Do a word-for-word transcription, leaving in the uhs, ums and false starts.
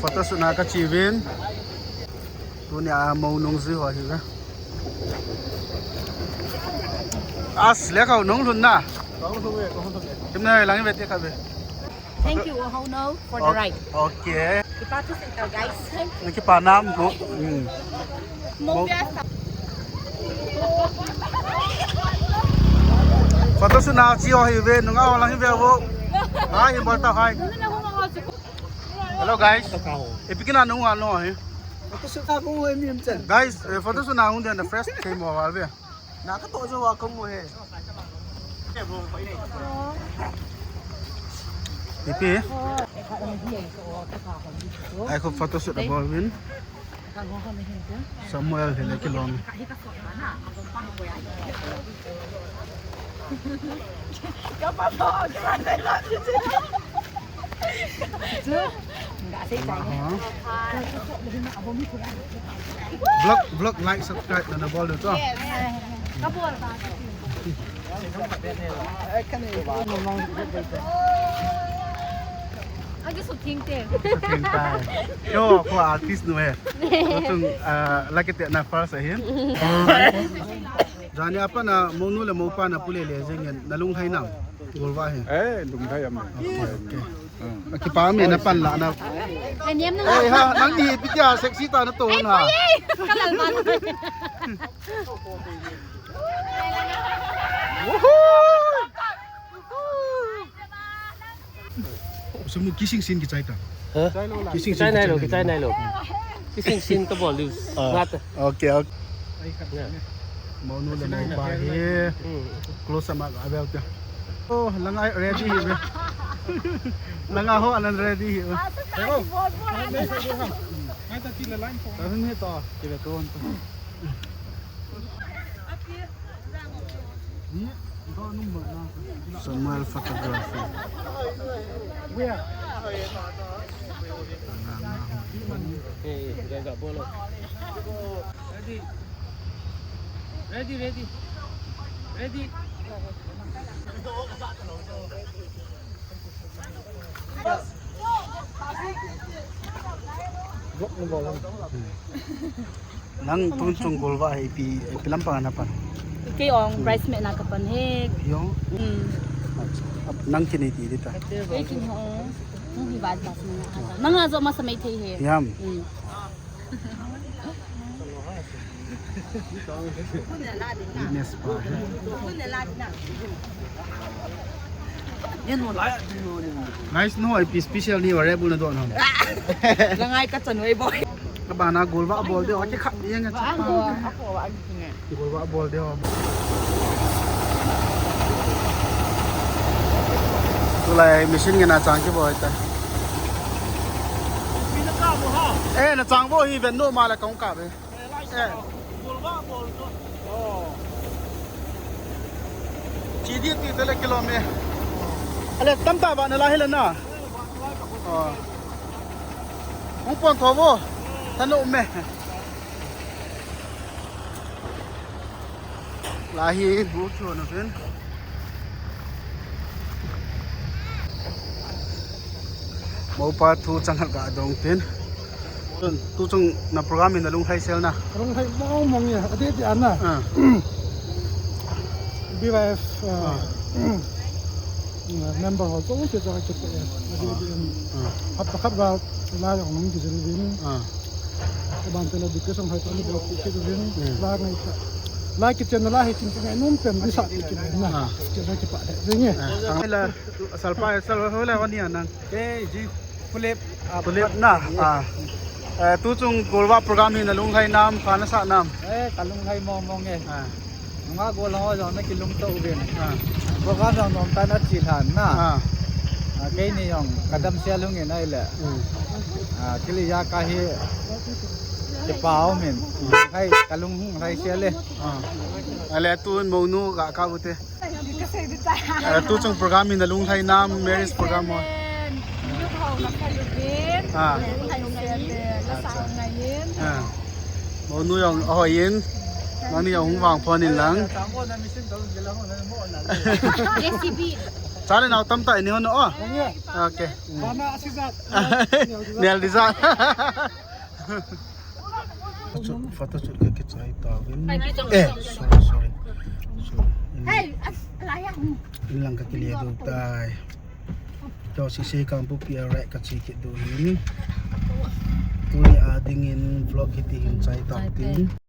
Photoshoot na kache uvin. Tunia mou nung jui ho ahiuve. As, lekha nung lhun na. Kimna lang ve te kha ve. Thank you, Ahono, for the ride. Okay. Kipa thu sita, guys. Thank you. Kipa nam ko. Hmm. Mo- Photoshoot na che ho ahiuve, nunga ho lang hi ve vo. Hi, bol ta hi. Hello guys. Ipi kina nunga no hi. Photoshoot ka ko ho mi em chen. Guys, eh, photoshoot na hung dia na fresh thei mo val ve. Na ka to jo wa kong mo he. Ipi. Ai ko photoshoot abol uvin. Samuel hi le kilom. Vlog, vlog, like, subscribe na nabol diu to. Agi su thing te. Su thing tai. Yo, ko artist nu he. Ko tung, ah, laki te na first ahin. Jani apa na monu le mopa na pule le jeng na lunglhai nam. Golvah he. Eh, lunglhai am. Okay, okay. Kipa me na pan la na. Ai, niam na. Eh, ha, nang ni pi tia sexy ta na to na. Kalal man. Woohoo! Samu kissing scene kichai ta. Ha? Kissing scene kichai nai lo, kichai nai lo. Kissing scene kabol diu. Ah. Ngat. Okay, okay. Monu le mopa hi. Hmm. Close up ma abel ta. Oh, langa ready hi ve. Langa ho anan ready hi ve. Hello. Mai ta ti le line phone. Ta hin he to. Ti le to. Samuel Photography. Ready. Ready, ready. Ready. Nang tun chung Golvah hi ipi, ipi lampang na pan? Kei ong bridesmaid na kapan hi. Yo. Hmm. Nang kin iti dita. Kei kin ho. Nang hi bad bas na. Nang ajo masa mai thei hi. Yam. Hmm. Witness pa. Nice no, ipi special ni ware bu na do na. Langai ka chan wei boy. Ka ba na Golvah bol de, okay kha, yang ka. Golvah bol de ho. Tulai machine ngen na chang kibol ta. Eh, na chang bol hi ven no ma la kong ka be. Eh. Chi di ti tele kilom e. Ale tamta ba na la hile na. Oh. Hung pon tho bo. Tanu me. Lahi bu chu na pin. Mopa thu chang hal ka dong tin. Tu chung na program in na lunglhai sel na. Lunglhai mong mong ya, ati ati ana. Ah. B Y F, uh, ah, member ho, so si so ati ati. Ati ati. Ah. Hap hap ba la yong nung di jin. Ah. Kaban tela di kesong hai tani bel ki ki rin. Hmm. La ngai ta. La ki chen la hi kin kin num pen di sa ki kin na. Ah. Ki sa ki pa de. Ringe. Ah. Ang la salpa salpa hola wani anang. Eh, ji Philip, ah, Philip na. Ah. Eh, tu chung Golvah program hi na lunglhai nam, pha na sa nam. Eh, ka lunglhai mong mong e. Ah. Nunga Golvah ho jong na kilungto uvin. Ah. Program jong nom tah in ache lhan na. Ah. Ah, keini jong ka damsel hung in ahile. Hmm. Ah, kili ja ka hi kipa um in. Hmm. Hai, ka lung hung hai sel e. Ah. Ale tun monu ga ka bu te. Eh, tu chung program hi na lunglhai nam, marriage program ho. Ah. Ah. Monu jong ahoi in. Nangni jong hung vang phon in lang. J C B. Chale nau tamtah ini hon o. Okay. Nel dija. Photo shoot, photo shoot ka kichai tauvin. Eh, sorry, sorry. Sorry. Inlang ka kile diu tai. Tua sese Kangpokpi a ride ka che kit diu hin. Tuni a dingin vlog hiti hin chai tau tin.